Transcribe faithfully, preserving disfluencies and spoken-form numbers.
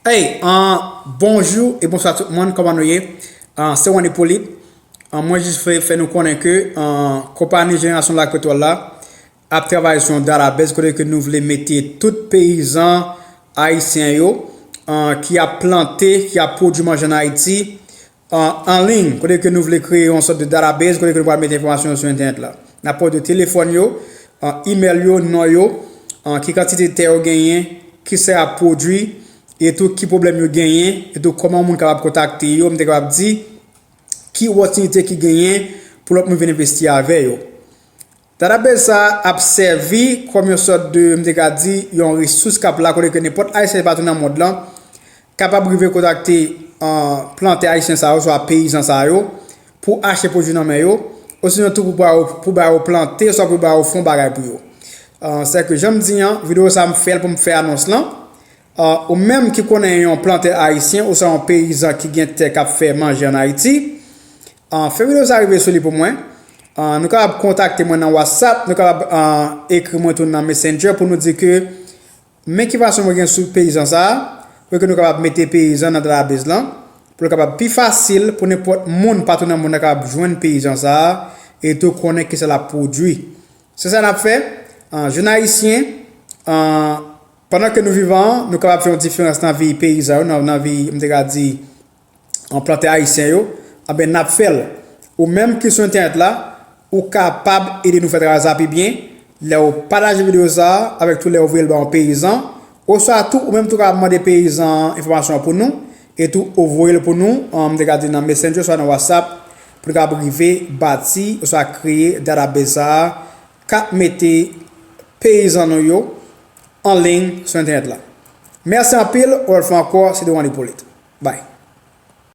Hey, uh, bonjou e bonswa tout moun, kòman nou ye? Uh, se Wanny Polit. Uh, mwen jis fè, fè nou konnen ke uh, konpayi jenerasyon Lak Petwòl la ap travay sou yon database kote ke nou vle mete tout peyizan ayisyen yo uh, ki ap plante, ki ap pwodui manje an Ayiti uh, an liy, kote ke nou vle kreye yon sòt de database kote ke nou pral mete enfòmasyon yo sou entènèt la. N ap pran de telefòn yo, uh, email yo, non yo, uh, ki kantite tè yo genyen, ki sa y ap pwodui, e tou ki pwoblèm yo genyen, e tou kòman moun kapab kontakte yo, m te kapab di ki opòtinite ki genyen pou lòt moun vin envesti avè yo. Database sa a ap sèvi kòm yon sòt de, m te ka di, yon resous k ap la kote ke nenpòt ayisyen patou nan mond lan kapab rive kontakte uh, plantè ayisyen sa yo, oswa peyizan sa yo, pou achte pwodui nan men yo, osinon tou pou ba yo, pou ba yo plante, oswa pou ba yo fè yon bagay pou yo. Uh, se ke jan m di an, videyo sa a m fè l pou m fè anons lan. Uh, ou menm ki konnen yon plantè ayisyen oswa yon peyizan ki gen tè k ap fè manje an Ayiti, uh, fè videyo sa a rive sou li pou mwen. Uh, nou kapab kontakte mwen nan WhatsApp, nou kapab uh, ekri mwen tou nan Messenger pou nou di ke men ki enfòmasyon mwen gen sou peyizan sa a, pou ke nou kapab mete peyizan nan database lan, pou l kapab pi fasil pou nenpòt moun patou nan mond lan kapab jwenn peyizan sa a, e tou konnen kisa l ap pwodui. Se sa n ap fè, uh, jèn ayisyen, uh, pandan ke nou vivan an, nou kapab fè yon diferans nan vi peyizan yo, nan, nan vi, m te ka di, an plantè ayisyen yo, anben n ap fè l. Ou menm ki sou entènèt la, ou kapab ede nou fè travay sa pi byen, lè ou pataje videyo sa a, avèk tou lè ou voye l ba yon peyizan, oswa tou ou menm tou kapab mande peyizan an enfòmasyon an pou nou, e tou ou voye l pou nou, uh, m te ka di nan Messenger, oswa nan WhatsApp, pou nou kapab rive bati, oswa kreye database sa a, k ap mete peyizan nou yo an liy sou entènèt la. Mèsi anpil, yon lòt fwa ankò, se te Wanny Polit. Bye.